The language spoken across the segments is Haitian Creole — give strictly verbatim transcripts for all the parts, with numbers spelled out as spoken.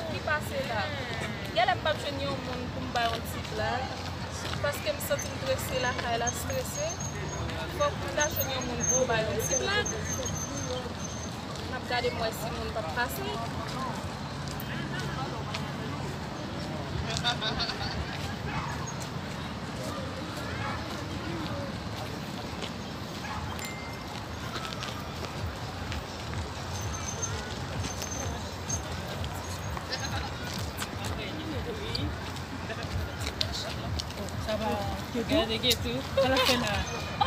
Ki pase la? Genlè m p ap jwenn yon moun pou m bay yon ti blag, paske m santi m trese lakay la, strese. Fòk m ta jwenn yon moun pou m bay yon ti blag. M ap gade m wè si moun p ap pase. Sa va. Gade Ketou. Sa l ap fè la?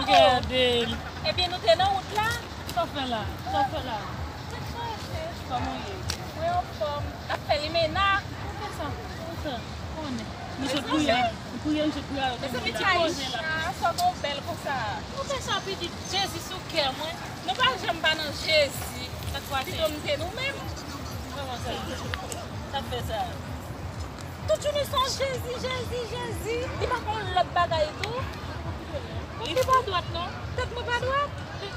Gade l. Ebyen, nou te nan wout la. Sa w fè la? Sa w fè la? Kòman w ye? Mwen anfòm. N ap fè limena. Ou fè sa? Ou fè? Konnen. Nou sot priye. Nou priye, nou sot priye avèk nou la. Sa w gen w bèl konsa? Ou fè sa, pitit. Jezi sou kè mwen. Nou pa janm pa nan Jezi. Sa k pase? Pito nou te nou menm. Kòman sa? Sa fè sa? Tout jounen se yon Jezi, Jezi, Jezi. Li pa konn lòt bagay tou. Li pa dwat non. Tèt mwen pa dwat.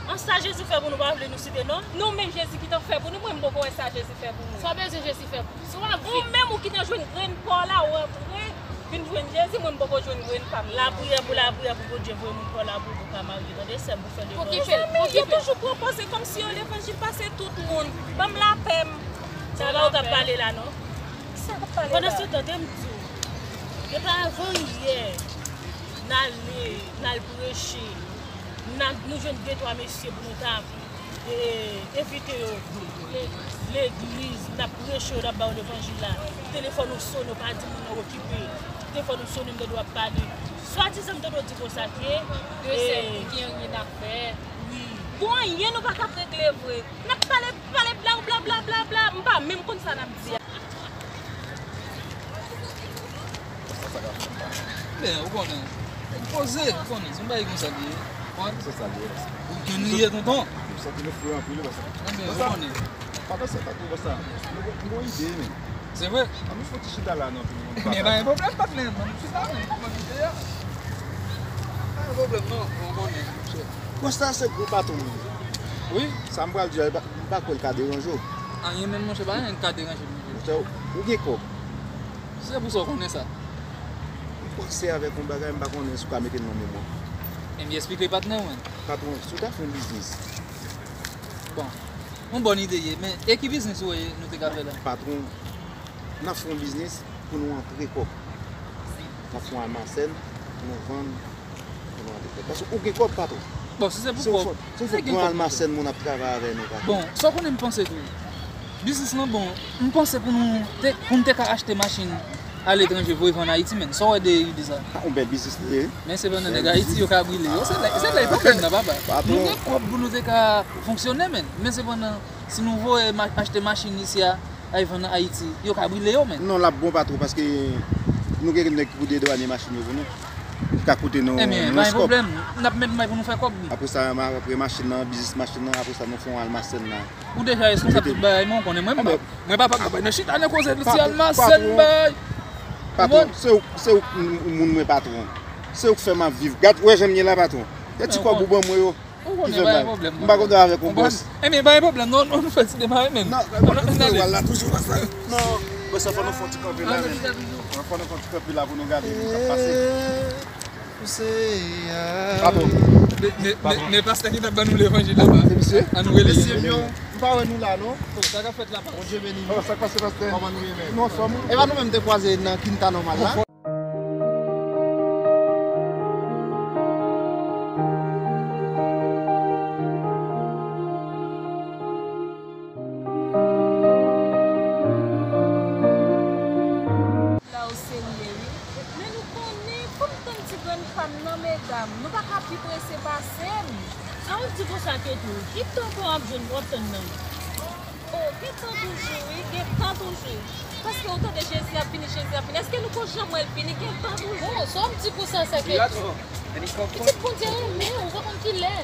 An sa Jezi fè pou nou pa vle nou site non. Nou menm Jezi ki t ap fè pou nou, mwen m poko wè sa Jezi fè pou mwen. Sa w bezwen Jezi fè pou ou? Si w ap viv. Ou menm ou ki t ap jwenn grenn pa w la, ou antre, vin jwenn Jezi, mwen m poko jwenn grenn pa m. Lapriyè pou lapriyè pou Bondye voye moun pa w la pou ou pou w ka marye, tande sè m, pou fè levanjil. Pou ki fè l? Mezanmi, yo toujou pwopoze kòmsi yo levanjil pase tout moun. Ban m lapè m. Sa pa ou k ap pale la non. Sa k ap pale la? Pandan se tan, te m di w, depi avan yè, n ale, n al preche, n al, nou jwenn de twa mesye pou nou ta, e, envite yo legliz, n ap preche yo, n ap ba yo levanjil la. Telefòn ou sone, ou pa di moun nan okipe. Telefòn ou sone, m tande w ap pale. Swadizan m tande w di konsa ke, de sè ki gen anyen a fè. Wi. Bon, anyen nou pa t ap regle vre. N ap pale, pale bla, bla, bla, bla, bla. M pa menm konn sa n ap di a. Men, ou konnen. Poze, ou konnen. Se yon bagay konsa li ye. Konprann? Se sa li ye, pastè. Ou konn li ye, tonton? M santi nou fre anpil, pastè. Ebyen, ou konnen. Pastè, pastè, pastè, pastè. M gon, m gon ide, men. Se vre? Ann nou fè yon ti chita la, non, pou nou. Men pa gen pwoblèm, patnè. Ann nou chita, men. Kòman nou ide a? Pa gen pwoblèm, non. Ou konnen, monchè. Konsta se gwo patwon li ye. Wi. Sa m pral di a, m pa, m pa kwè l ka deranje w. Anyen menm, monchè, pa anyen k ka deranje m, monchè. Monchè, ou gen kòb. Se pou sa w konnen sa. M panse avèk yon bagay, m pa konnen si w ka mete l nan memwa. Ebyen, esplike patnè mwen. Patwon, si w ta fè yon biznis. Bon, yon bòn ide ye, men e ki biznis ou wè nou te ka fè la? Patwon, n ap fè yon biznis pou nou antre kòb. N ap fè yon almasèn, pou nou vann, pou nou antre kòb. Paske ou gen kòb, patwon. Bon, si se pou kòb, se yon fòt, se yon fòt gen kòb, patwon. Almasèn moun ap travay avè nou, patwon. Bon, sa w konnen m panse tou. Biznis lan bon. M panse pou nou te, pou n te ka achte machin aletranje voye vann Ayiti, men sa w wè de ide sa? A, yon bèl biznis li ye. Men sepandan, nèg Ayiti yo ka brile yo. Se lè, se lè pwoblèm nan, papa. Nou gen kòb pou nou te ka fonksyone, men. Men sepandan, si nou voye ma-, achte machin isi a, al vann Ayiti, yo ka brile yo, men. Non, l ap bon, patwon, paske nou gen nèg ki pou dedwanye machin yo pou nou. Ki ka koute nou, ebyen, pa gen pwoblèm. N ap met may pou nou fè kòb. Apre sa, ma-, apre machin nan, biznis machin nan, apre sa, nou fè yon almasèn la. Ou deja responsab tout bagay, men ou konnen mwen, mwen pa, mwen pa, pa, pa nan chita nan koze ti almasèn bay. Patwon, se ou, se ou k moun mwen, patwon. Se ou k fè m ap viv. Gad, ou wè jan m ye la, patwon. Gad ti kòb ou ban mwen yo. Ou konnen, pa gen pwoblèm. M pa kontan avèk yon bòs. Ebyen, pa gen pwoblèm, non, non, nou fè ti demare, men. Non, se ou la toujou konsa. Non, men sa fò nou fè yon ti kanpe la, men. Fò nou fè yon ti kanpe la pou nou gade moun k ap pase. Patwon. Men, men, men, men pastè ki t ap ban nou levanjil la, pa. Se misye? An nou rele li. Mesye m yo, m pa wè nou la, non. Sa k ap fèt la, pa? Bondye beni nou. Sa k pase, pastè? Kòman nou ye menm? Nou anfòm. E pa nou menm te kwaze nan Quinta Normal la? La o serye wi. Men nou konnen, fò m tann ti grenn pa m nan, medam. Nou pa ka pi prese pase m. Sa w di konsa, Ketou? Ki tan ke w ap jwenn, w ap tann nan? O, gen tan toujou, wi, gen tan toujou. Paske ou tande Jezi ap vini, Jezi ap vini. Èske nou ko janm wè l vini? Gen tan toujou. Bon, sa w ap di konsa, sa, Ketou? Pitit, Bondye renmen w, ou pa konn kilè.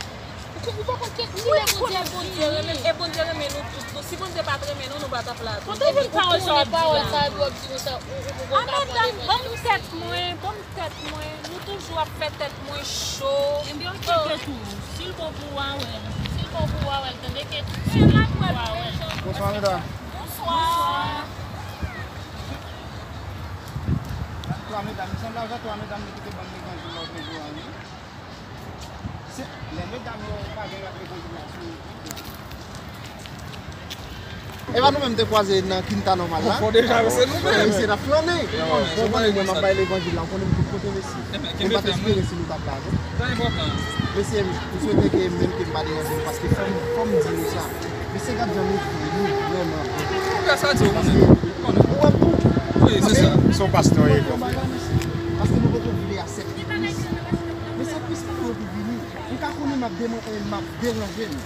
Ou pa konn ki, ki lè Bondye ap vini. Bondye renmen, e Bondye renmen nou tout tou. Si Bondye pa t renmen nou, nou pa t ap la tou. Kote w jwenn pawòl sa w ap di la? Pawòl sa yo ap di konsa, ou, ou, ou, ou pa pran levanjil. A, medam, ban m tèt mwen, ban m tèt mwen. Nou toujou ap fè tèt mwen cho. Ebyen, oke, Ketou. Si l bon pou w, a wè l. Si l bon pou w, a wè l. Tande, Ketou. Si l bon pou w, a wè l. Bonswa, medam. Bonswa. Bonswa. Medam, li sanble avèk twa medam li kite bann levanjil lòt jou a, wi. Se, lè medam yo pa gen levanjil la sou yo. E pa nou menm te kwaze nan Quinta Normal la? Bon, deja, se nou menm. Mesye, n ap flannen. Bon, bon, mwen, m ap bay levanjil la, ou konnen m tout kote, mesye. Mwen pa t espere si nou t ap la, non. Sa enpòtan. Mesye, m swete ke menm ke m pa deranje nou, paske fò m, fò m di nou sa. Mesye, gad jan nou viv, nou vrèman byen. Ou wè sa di ou konnen. Ou wè m tou? Wi, se sa. Se yon pastè w ye, konfrè. Paske nou poko vle aksepte Kris. Men se Kris ki pou vini. Ou ka konnen m ap deman-, m ap deranje nou.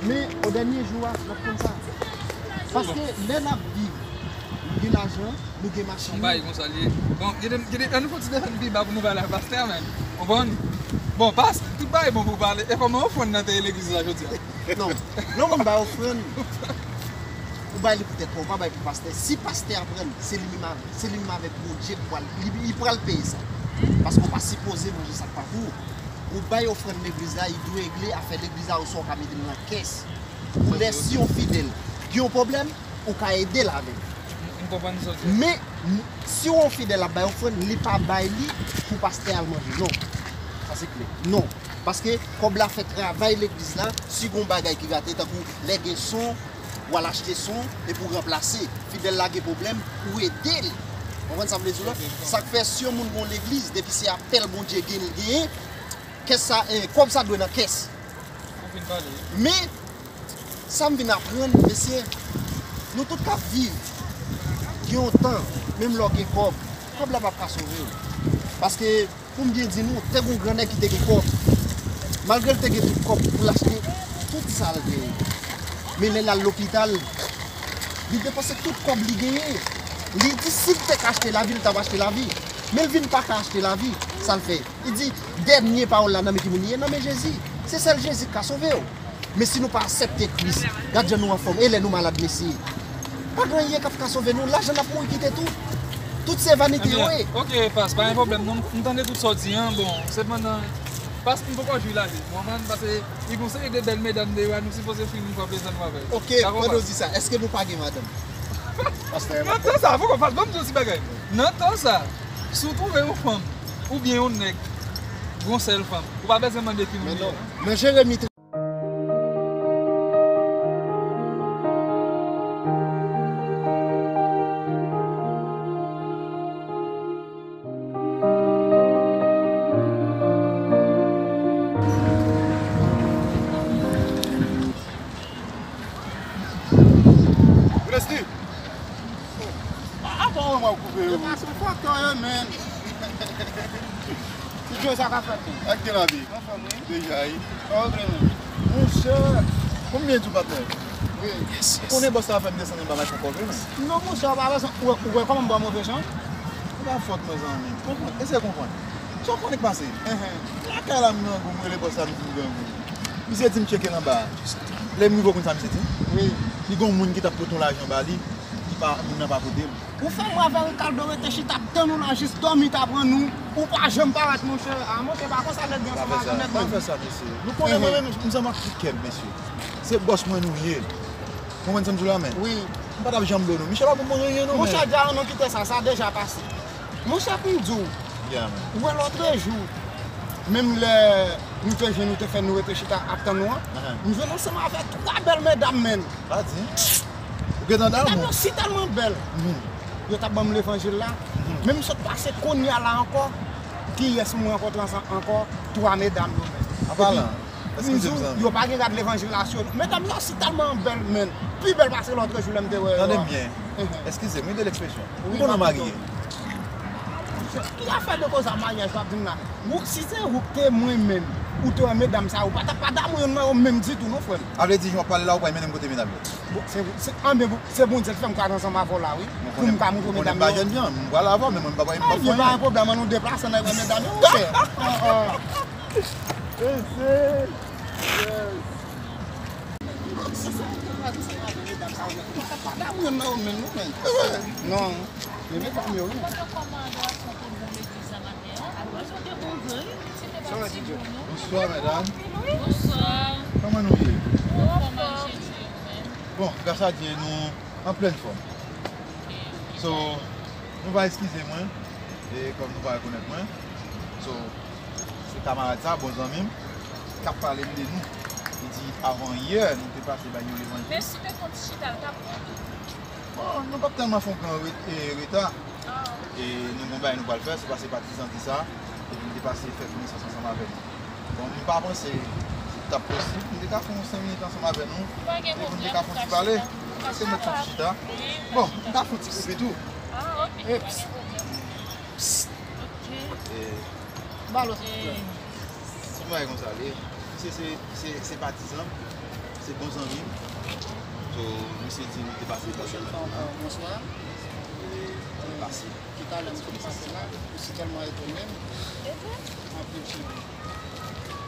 Men, o dènye jou a, n ap konn sa. Paske lè n ap viv, nou gen lajan, nou gen machin. Bay konsa li ye. Bon, gade, gade, ann nou fè yon ti desann pi ba pou nou pale ak pastè a, men. Konprann? Bon, pas, tout bagay bon pou pale. E kòman ofrann nan te ye legliz la jodi a? Non, lè yon moun bay ofrann, ou bay li pou tèt ou, ou pa bay pou pastè. Si pastè a pran l, se li menm avè, se li menm avèk Bondye pou al, li, li pral peye sa. Paske ou pa sipoze manje sa k pa pou ou. Ou bay ofrann legliz la, li dwe regle afè legliz la, oswa ou ka mete l nan kès. Pou lè si yon fidèl gen yon pwoblèm, ou ka ede l avè l. M, m konprann sa w di. Men, m, si yon fidèl ap bay ofrann, li pa bay li pou pastè al manje, non. Sa se klè. Non. Paske kòb la fè travay legliz la, si gon bagay ki rate, tankou lè gen son, w al achte son, epi w ranplase. Fidèl la gen pwoblèm, ou ede l. Konprann sa m vle di w la? Sa k fè si yon moun gon legliz, depi se apèl Bondye gen, l genyen, kès sa, eh, kòb sa dwe nan kès. Ou fin pale. Men, sa m vin aprann, mesye, nou tout k ap viv, gen yon tan, menm lè w gen kòb, kòb la p ap ka sove w. Paske, pou m byen di nou, te gen yon grannèg ki te gen kòb. Malgre l te gen tout kòb pou l achte tout sa l genyen. Men lè l al lopital, li depanse tout kòb li genyen. Li di si l te ka achte lavi, li t ap achte lavi. Men l vin pa ka achte lavi. Sa l fè? Li di, dènye pawòl la nan men ki moun li ye? Nan men Jezi. Se sèl Jezi ki ka sove w. Men si nou pa aksepte Kris, gad jan nou anfòm. E lè nou malad, mesye? Pa gen anyen k ap ka sove nou. Lajan n ap mouri kite tou. Tout se vanite yo ye. Ebyen, oke, pas, pa gen pwoblèm non. M tande tout sa w di an. Bon, sepandan, pas, m poko jwi lavi. Ou konprann? Paske li gon seri de bèl medam deyò a, nou sipoze fini kòb letan nou avè yo. Oke, pandan w di sa, èske nou pa gen madanm? Nan tan sa, fòk w pas, ban m di w yon ti bagay. Nan tan sa, si w twouve yon fanm, oubyen yon nèg, gon sèl fanm, ou pa bezwen mande ki moun li ye. Men non, men Jeremi Leslie! A, avan mwen mwen koupe yo. E pa sou faktè yo, men. Ti Joe, sa ka fèt tou. Ak gen lavi. Anfòm, wi. Deja, wi. Sa w vle menm? Monchè, konbyen tou, patnè? Wi. Ou konnen bòs la fè m desann anba machin kò vre, men. Non, monchè, ou pa bezwen, ou wè, ou wè kòman m ba w move jan? Se pa fòt mwen, zanmi. Konprann, eseye konprann. Sa w konnen k pase? Enhen. Lakay la, m grangou, m rele bòs la, m di m grangou. Misye di m tcheke l anba a. Lè m rive, w konn sa misye di m? Wi. Li gon moun ki t ap pote yon lajan ba li, li pa, moun nan pa pote l. Ou fè m wè avè Ricardo rete chita ap tann ou la jis dòmi ta pran nou. Ou pa janm parèt, monchè. A, monchè, pa konsa nèg yo ansanm avè nèg menm. Pa fè sa, mesye. Nou konnen mwen menm, m zanmi ak tout kè m, mesye. Se bòs mwen nou ye. Konprann sa m di w la, men? Wi. M pa t ap janm ba w non. Michel pa pou mwen anyen non, men. Monchè, dja nou kite sa, sa deja pase. Monchè, pou m di w, ou wè lòtrejou, menm lè nou te jwenn, nou te fè nou rete chita ap tann ou an, m jwenn ansanm avè twa bèl medam, menn. Pa di. Ou gentan damou? Medam yo si tèlman bèl. Yo t ap ban m levanjil la. Men m sot pase kounye a la ankò. Kiyès m rankontre ansanm ankò? Twa medam yo, menn. An palan, eskize m, zanmi. Yo pa gen rad levanjil la sou yo. Medam yo si tèlman bèl, menn. Pi bèl pase lòtrejou lè m te wè yo a. Tande m byen. Eskize m, wi, de lekspresyon. M konnen w marye. Ki afè de koze a maryaj w ap di m la? Ou, si se ou k te mwen menm, ou te wè medam sa yo, ou pa t ap pa damou yonn nan yo menm ditou non, frè m. A vle di, jan w ap pale la, ou pral mennen m kote medam yo? Bon, se, se, anben, bon, se Bondye ki fè m ka ansanm avè w la, wi. Pou m ka montre medam yo. Mwen konnen m pa jèn jan, m pral avè w, men mwen pa, mwen pa fè anyen. Pa gen pwoblèm, ann nou deplase, ann al wè medam yo, monchè. An, an. Mesye. Si se ou k te pral ansanm avè medam sa yo, ou pa t ap pa damou yonn nan yo menm non, menn. Non. Men medam yo, wi. Sa w di, Djo? Bonswa, medam. Bonswa. Kòman nou ye? Anfòm, Jezi, ou menm? Bon, gras a Dye, nou an plèn fòm. So, nou va eskize mwen. E kòm nou pa rekonèt mwen, so, se kamarad sa, bon zanmi m, k ap pale m de nou. Li di, avan yè, nou te pase bay yon levanjil. Men si te konn chita, l t ap bon tou. Bon, nou p ap tèlman fè yon gran re- e, reta. E nou gon bagay nou pral fè, se pase patizan di sa, epi m te pase fè konesans ansanm avè l. Bon, m pa panse li t ap posib, m te ka fè yon senk minit ansanm avè nou, epi m te ka fè yon ti pale. Èske nou mèt fè yon ti chita? Bon, m ka fè yon ti koupe tou. Eps. Psst. E, Ba lòt. Se bagay konsa l ye. Misye se, se, se patizan m, se bon zanmi m. So, misye di li te pase pase la. Bonswa. E, li pase. Ki talè m sot pase la, ou si tèlman etone m. Anpil cheri.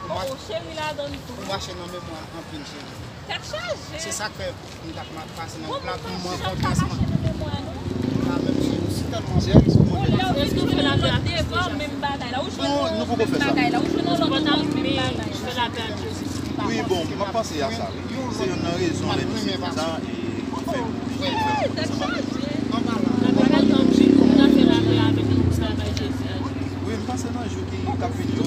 Ou cheri ladan l tou. Ou mache nan memwa anpil cheri. Tèt chaje. Se sa k fè m t ap ma- pase nan plat pou mwen kontrèsman. Ka menm cheri, ou si tèlman bèl, ou si tèlman bèl. Èske w fè lapè ak Christ deja? Menm bagay la, ou jwenn yon lòt bagay la, ou jwenn yon lòt menm bagay la. Wi, bon, m ap panse a sa, wi. Se youn nan rezon lè misye di sa, e li fè m oblije fè ansanm avèk li. Wi, m panse nan jou ki, k ap vini yo.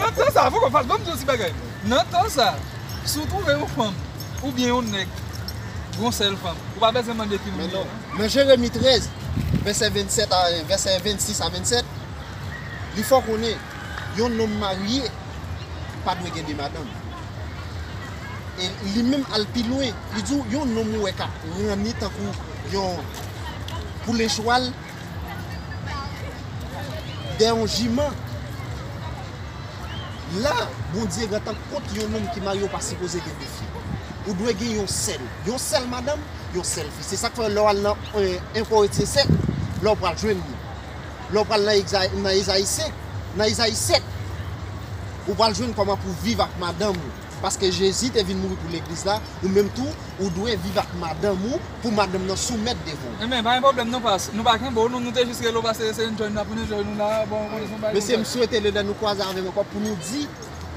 Nan tan sa, fòk w fas, ban m di yon ti bagay. Nan tan sa, si w twouve yon fanm oubyen yon nèg gon sèl fanm, ou pa bezwen mande ki moun li ye non. Nan Jeremi trèz, vèsè vennsèt a, vèsè vennsis a vennsèt, li fè w konnen yon nonm marye pa dwe gen de madanm. E li menm al pi lwen, li di w yon nonm ou wè k ap ranni tankou yon poulen chwal, dèyè yon jiman. La, Bondye gentan kont yon nonm ki marye, ou pa sipoze gen de fi. Ou dwe gen yon sèl. Yon sèl madanm, yon sèl fi. Se sa k fè lè w al nan, eh, en Korentyen sèt, lè w pral jwenn li. Lè w pral nan Egza- nan Ezayi senk, nan Ezayi sèt, ou pral jwenn kòman pou w viv ak madanm ou. Paske Jezi te vin mouri pou legliz la, ou menm tou, ou dwe viv ak madanm ou, pou madanm nan soumèt devan w. Enben, pa gen pwoblèm non, pas. Nou pa kenbe w, nou, nou te jis rele w, paske se enjoy n ap enjoy nou la, bon, ou konnen se yon bagay. Mesye, m swete lè nou kwaze avè m ankò pou nou di,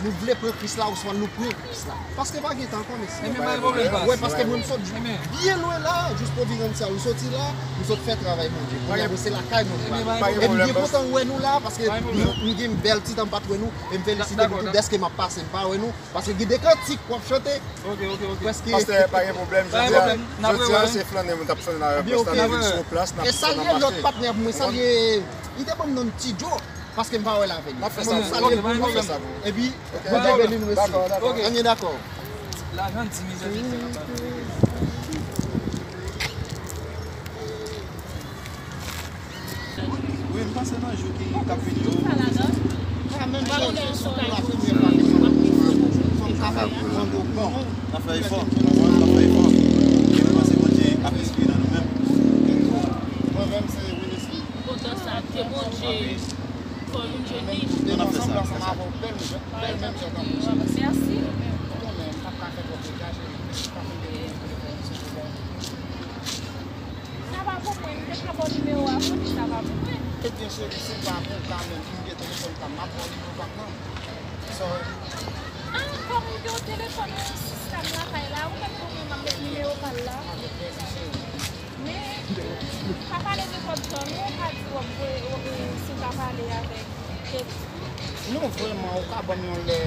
nou vle pran Kris la, oswa nou pran Kris la. Paske pa gen tan ankò, mesye. Enben, pa gen pwoblèm, pas. Wi, paske mwen, m sot byen lwen la, jis Providansya, m soti la, m sot fè travay Bondye. Kounye a, mwen, se lakay mwen pral. Enben, pa gen pwoblèm, pas. E m byen kontan wè nou la, paske nou, nou gen bèl ti tan m pa t wè nou, e m felisite nou tou dèske m ap pase, m pa wè nou. Paske gen de kantik w ap chante. Ok, ok, ok. Prèske. Pastè, pa gen pwoblèm. Jodi a, jodi a, se flannen nou t ap flannen nan plas la, nou vin sou plas, n ap fè, n ap mache. E salye lòt patnè pou mwen, salye, li te ban m non Ti Djo, paske m pa wè l avè li. N ap fè sa pou ou. N ap fè sa pou ou. Epi, Bondye beni nou, mesye. Dakò, dakò. Anyen dakò. Lajan di mizè, Wi, m panse nan jou ki, k ap vini yo. Pa menm jan. Bon, n ap fè efò. N ap fè efò. E m panse Bondye ap enspire nan nou menm. Mwen menm se Willis. Kontan sa, ke Bondye fè w vin jwenn li. Nou, n ap fè sa, n ap fè sa. Mèsi. Sa pa pou mwen, m te ka ba w nimewo a pou li, sa pa pou mwen. Ebyen, cheri, si l pa pou ou, kanmenm, m gen telefòn pa m, m ap ba w nimewo pa m nan. Sorry. Ah, kòm ou gen yon telefòn nan sistèm lakay la, ou mèt pou mwen, m ap met nimewo pa l la. Avèk plèzi, cheri. Men, pa pale nenpòt jan, non, ou ka di w ap voye, w ap, si w ka pale avèk Kate. Non, vrèman, ou ka ban m yon lè,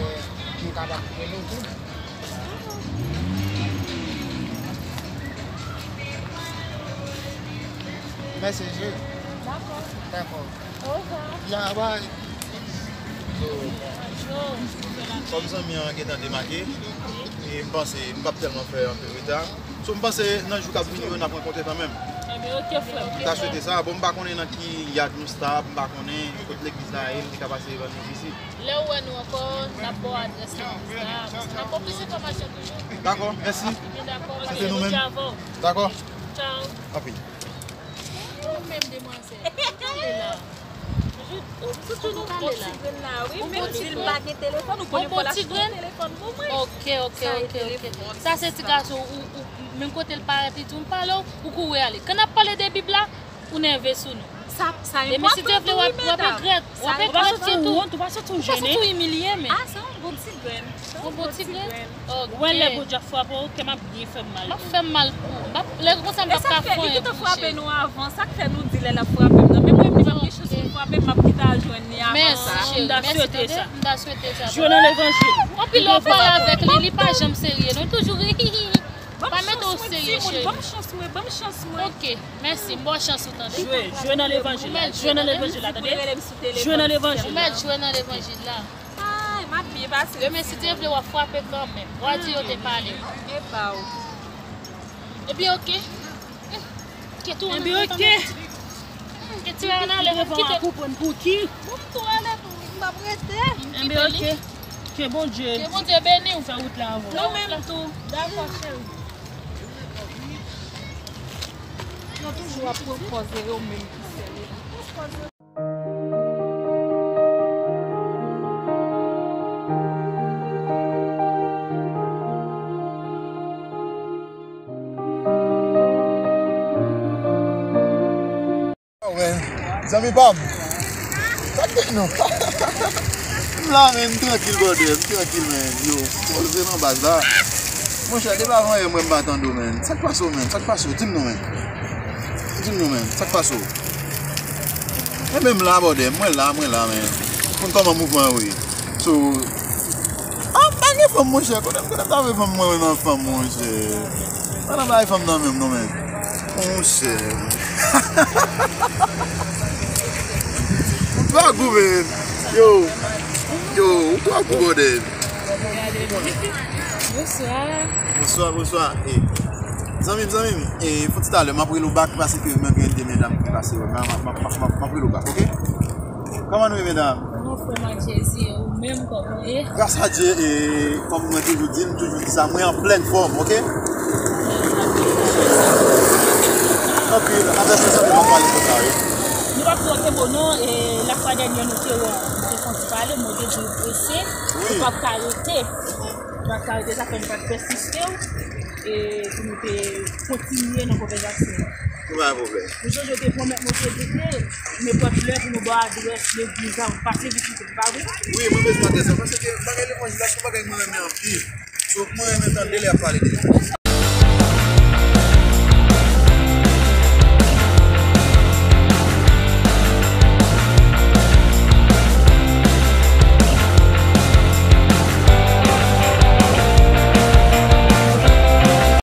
nou kapab rele w tou. Mèsi, cheri. Dakò. Dakò. Ovwa. Ya, bye. Kòm zanmi an gentan demake, e m panse m p ap tèlman fè anpil reta. So, m panse nan jou k ap vini yo, n ap rankontre kanmenm. Ebyen, oke, frè m. M ta swete sa. Bon, m pa konnen nan ki yad nou stap, m pa konnen kot legliz la ye, m te ka pase evanjelis isit. Lè w wè nou ankò, n ap ba w adrès legliz la. N ap ba w plis enfòmasyon toujou. Dakò, mèsi. Ebyen, dakò, pase yon bon jou avè w. Dakò. Tchaw. Anpil. Ou menm, demwazèl, ou tande la. Ou bon ti grenn la, wi. Menm si l pa gen telefòn, ou konnen fò l achte yon telefòn pou mwen. Ok, ok, ok, ok. Sa se ti gason, ou, ou, menm kote l parèt, li di w m pale w, ou kouri ale. Kan n ap pale de Bib la, Ou nève sou nou. Sa, sa enpòtan tou, wi, medam. Demen, si Dye vle, w ap regrèt. W ap regrèt. Ou pa santi w wont, ou pa santi w jennen. Ou pa santi w imilye, men. Ah, se yon bon ti grenn. Yon bon ti grenn. Ok. Ou wè lè Bondye ap frape w, kè m ap byen fè m mal tou. M ap fè m mal pou ou. M ap, lè konsa m p ap ka fè anyen pou ou, cheri. E sa k fè, li gentan frape nou avan. Sa k fè nou di lè l ap frape m nan. Men mwen menm, li p ap gen chans pou l frape m, m ap kite al jwenn li avan sa. Mèsi, cheri. M ta swete sa. M ta swete sa. Jwe nan levanjil. Anpil lè w pale avèk li, li pa janm serye, non. Li toujou ri, hi, hi, hi. Pa mete w serye, cheri. Ban m chans mwen, ban m chans mwen. Ok, mèsi. M ba w chans ou tande. Jwe, jwe nan levanjil la. Jwe nan levanjil la, tande. Jwe nan levanjil la. Ou mèt jwe nan levanjil la. Ay, m ap byen pase. Demen, si Dye vle, w ap frape kanmenm. W a di yo te pale. Epa w. Ebyen, ok. Kèt ou ann ale. Ebyen, ok. Kèt ou ann ale, m kite. Pou ki? Pou m tou ale tou, m p ap rete. Ebyen, ok. Ke Bondye, ke Bondye beni w. Fè wout la avè w. Nou menm tou. Dakò, cheri. Yo toujou ap pran pòz yo menm ki sèl yo. Oh, man. Zanmi pa m. Sa k gen nou? M la, man, m trankil, brother. M trankil, man. Yo, poze nan baz la. Monchè, depi avan yè, mwen, m pa tande w, man. Sa k pase w, man? Sa k pase w? Di m non, man. Di m non, man. Sa k pase w? Enben, m la, brother. Mwen la, mwen la, man. Konn kòman mouvman yo ye. So, ah, m pa gen fanm, monchè. Kote m, kote m ta vle fanm, mwen, mwen nan fanm, monchè. Mwen nan bay fanm nan menm, non, man. Monchè. Ou twò gou, man. Yo. Yo, ou twò gou, brother. Bonswa. Bonswa, bonswa. E, zanmi m, zanmi m, e, fon ti talè, m ap rele w back paske mwen gen de medam ki pase wè m la, m ap, m ap, m ap, m ap rele w back, ok? Kòman nou ye, medam? Mwen anfòm ak Jezi, e ou menm, kòman w ye? Gras a Dye, e kòm mwen toujou di, m toujou di sa, mwen an plèn fòm, ok? Anpil, avèk mwen, zanmi m ap pale konsa, wi. Nou p ap twò kenbe w non, e lafwa dènyè nou te wè w, nou te fon ti pale, men w te di w prese, wi, ou p ap ka rete. Ou p ap ka rete, sa fè nou pa t pèsiste w, e pou nou te kontinye nan konvèsasyon an. Nou pa gen pwoblèm. Ou sonje w te pwomèt mwen w te rete, nenpòt lè pou nou ba w adrès legliz la, ou pase vizite, pa vre? Wi, mwen bezwen adrès la, paske bagay levanjil la, se yon bagay mwen renmen anpil. So, mwen renmen tande lè y ap pale de levanjil.